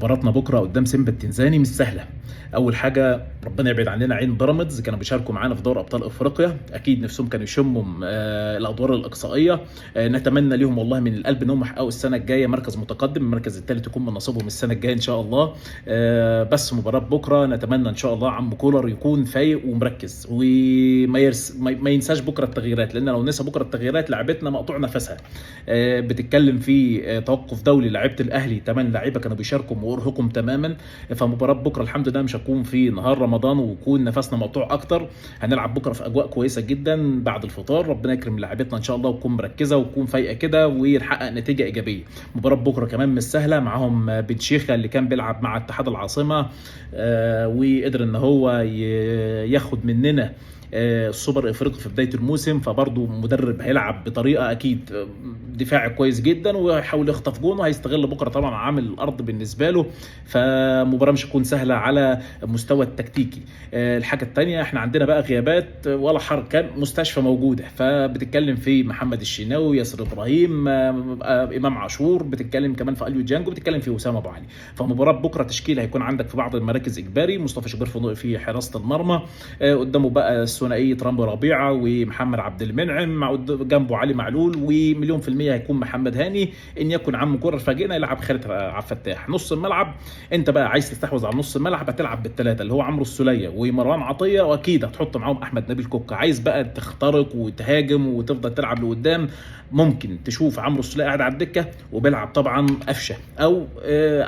مباراتنا بكره قدام سيمبا التنزاني مش سهلة. اول حاجة ربنا يبعد عننا عين بيراميدز، كانوا بيشاركوا معانا في دوري ابطال افريقيا، اكيد نفسهم كانوا يشموا الادوار الاقصائية. نتمنى ليهم والله من القلب انهم يحققوا السنة الجاية مركز متقدم، المركز الثالث يكون من نصيبهم السنة الجاية ان شاء الله. بس مباراة بكره نتمنى ان شاء الله عم كولر يكون فايق ومركز وما يرس ما ينساش بكره التغييرات، لان لو نسى بكره التغييرات لعبتنا مقطوع نفسها. بتتكلم في توقف دولي لعيبة الاهلي، 8 لعيبة كانوا بيشاركوا وارهقهم تماما. فمباراه بكره الحمد لله مش هتكون في نهار رمضان ويكون نفسنا مقطوع اكتر. هنلعب بكره في اجواء كويسة جدا بعد الفطار، ربنا يكرم لعيبتنا ان شاء الله وتكون مركزه وتكون فايقه كده ونحقق نتيجة ايجابية. مباراة بكره كمان مش سهلة، معاهم بن شيخه اللي كان بيلعب مع اتحاد العاصمة وقدر ان هو ياخد مننا السوبر الافريقي في بداية الموسم، فبرضه مدرب هيلعب بطريقة اكيد دفاعي كويس جدا وهيحاول يخطف جون وهيستغل بكره طبعا عامل الارض بالنسبة له. فمباراه مش هتكون سهلة على المستوى التكتيكي. الحاجة الثانية احنا عندنا بقى غيابات ولا حركة، مستشفى موجودة، فبتتكلم في محمد الشناوي، ياسر ابراهيم، امام عاشور، بتتكلم كمان في اليو جانجو، بتتكلم في وسام ابو علي. فمباراه بكره تشكيل هيكون عندك في بعض المراكز اجباري، مصطفى شوبير في حراسة المرمى، قدامه بقى ثنائية رامي ربيعة ومحمد عبد المنعم، مع جنبه علي معلول، ومليون في المية هيكون محمد هاني. ان يكن عم كرة فاجئنا يلعب خالد عبد الفتاح. نص الملعب انت بقى عايز تستحوذ على نص الملعب هتلعب بالثلاثة اللي هو عمرو السوليه ومروان عطية، واكيد هتحط معاهم احمد نبيل كوكا. عايز بقى تخترق وتهاجم وتفضل تلعب لقدام، ممكن تشوف عمرو السوليه قاعد على الدكة وبيلعب طبعا قفشه او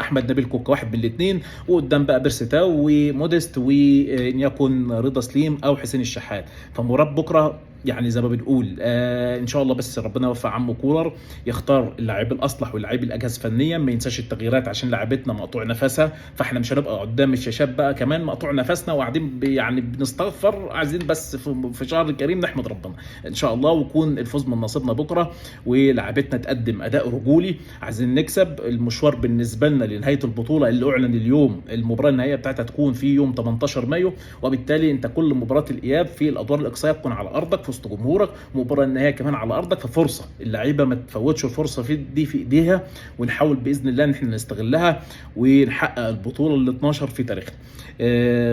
احمد نبيل كوكا، واحد من الاثنين، وقدام بقى بيرسي تاو وموديست وان يكن رضا سليم او حسين الشحات. فمباراه بكره يعني زي ما بنقول ان شاء الله بس ربنا يوفق عمو كولر، يختار اللاعب الاصلح واللاعب الاجهز فنيا، ما ينساش التغييرات عشان لاعبتنا مقطوع نفسها، فاحنا مش هنبقى قدام الشاشات بقى كمان مقطوع نفسنا وقاعدين يعني بنستغفر، عايزين بس في شهر الكريم نحمد ربنا ان شاء الله ويكون الفوز من نصيبنا بكره، ولاعبتنا تقدم اداء رجولي. عايزين نكسب المشوار بالنسبة لنا لنهاية البطولة اللي اعلن اليوم المباراة النهائية بتاعتها تكون في يوم 18 مايو، وبالتالي انت كل مباراة الاياب في الادوار الاقصائية تكون على ارضك في وسط جمهورك، مباراة النهائية كمان على ارضك، ففرصه اللعيبة ما تفوتش الفرصة في دي في ايديها، ونحاول باذن الله ان احنا نستغلها ونحقق البطولة ال 12 في تاريخنا.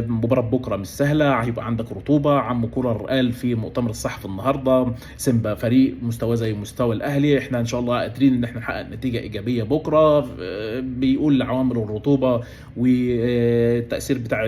مباراة بكره مش سهلة، هيبقى عندك رطوبة. عم كولر قال في مؤتمر الصحفي النهارده سيمبا فريق مستواه زي مستوى الاهلي، احنا ان شاء الله قادرين ان احنا نحقق نتيجة ايجابية بكره. بيقول عوامل الرطوبة والتاثير بتاع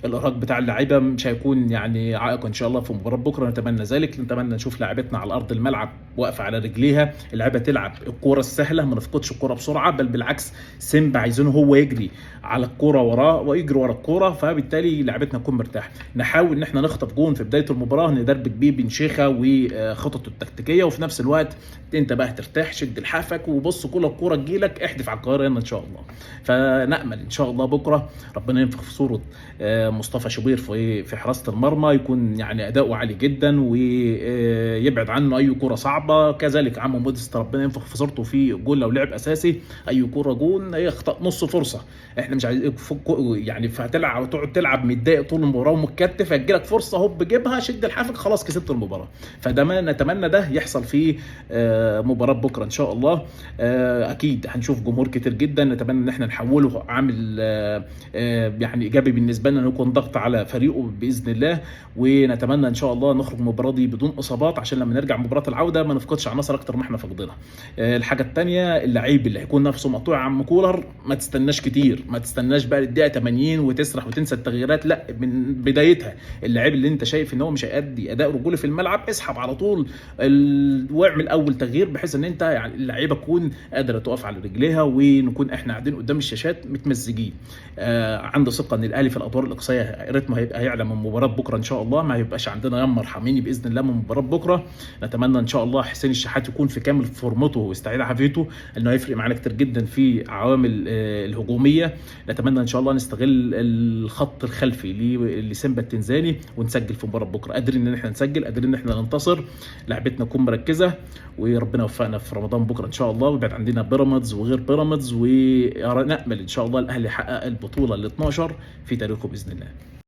الارهاق بتاع اللعيبة مش هيكون يعني عائق ان شاء الله في مباراة بكره، نتمنى ذلك. نتمنى نشوف لاعبتنا على ارض الملعب واقفة على رجليها، اللعيبة تلعب الكورة السهلة، ما نفقدش الكورة بسرعة، بل بالعكس سيمبا عايزينه هو يجري على الكورة وراه ويجري ورا الكورة، فبالتالي لعبتنا تكون مرتاحة. نحاول ان احنا نخطف جون في بداية المباراة، ندربك بيه بن شيخه وخططه التكتيكيه، وفي نفس الوقت انت بقى هترتاح، شد لحافك وبص كل الكورة تجيلك احدف على القاهرة هنا ان شاء الله. فنامل ان شاء الله بكره ربنا ينفخ في صوره مصطفى شوبير في حراسة المرمى، يكون يعني اداؤه عالي جدا ويبعد عنه اي كورة صعبة. كذلك عمو موديست ربنا ينفخ في صورته في جول لو لعب اساسي، اي كورة جون يخطأ نص فرصة، احنا مش عايزين يعني فهتلعب وتقعد تلعب متضايق طول المباراة ومتكتف، هتجيلك فرصة هوب جيبها شد لحافك خلاص كسبت المباراة. فده ما نتمنى ده يحصل في مباراة بكره ان شاء الله. اكيد هنشوف جمهور كتير جدا، نتمنى ان احنا نحوله عامل يعني ايجابي بالنسبة لنا، نكون ضغط على فريقه باذن الله، ونتمنى ان شاء الله نخرج من المباراة دي بدون اصابات عشان لما نرجع مباراة العودة ما نفقدش عناصر اكتر ما احنا فاقدينها. الحاجة الثانية اللعيب اللي هيكون نفسه مقطوع عم كولر ما تستناش كتير، ما تستناش بقى للدقيقه 80 وتسرح وتنسى التغييرات، لا من بدايتها اللعيب اللي انت شايف ان هو مش هيأدي اداء رجولي في الملعب اسحب على طول واعمل اول تغيير، بحيث ان انت يعني اللعيبة تكون قادرة تقف على رجليها ونكون احنا قاعدين قدام الشاشات متمزجين. عنده ثقة ان الاهلي في الادوار الاقصائية رتمه هيبقى هيعلى من مباراة بكره ان شاء الله، ما هيبقاش عندنا يما ارحميني باذن الله من مباراة بكره. نتمنى ان شاء الله حسين الشحات يكون في كامل فورمته ويستعيد عافيته، انه هيفرق معانا كتير جدا في عوامل الهجومية. نتمنى ان شاء الله نستغل الخط الخلفي لسيمبا التنزاني ونسجل في مباراة بكره، قادرين ان احنا نسجل، قادرين ان احنا ننتصر، لعبتنا تكون مركزه، وربنا يوفقنا في رمضان بكره ان شاء الله، ويبعد عندنا بيراميدز وغير بيراميدز، ونامل ان شاء الله الاهلي يحقق البطولة ال 12 في تاريخه باذن الله.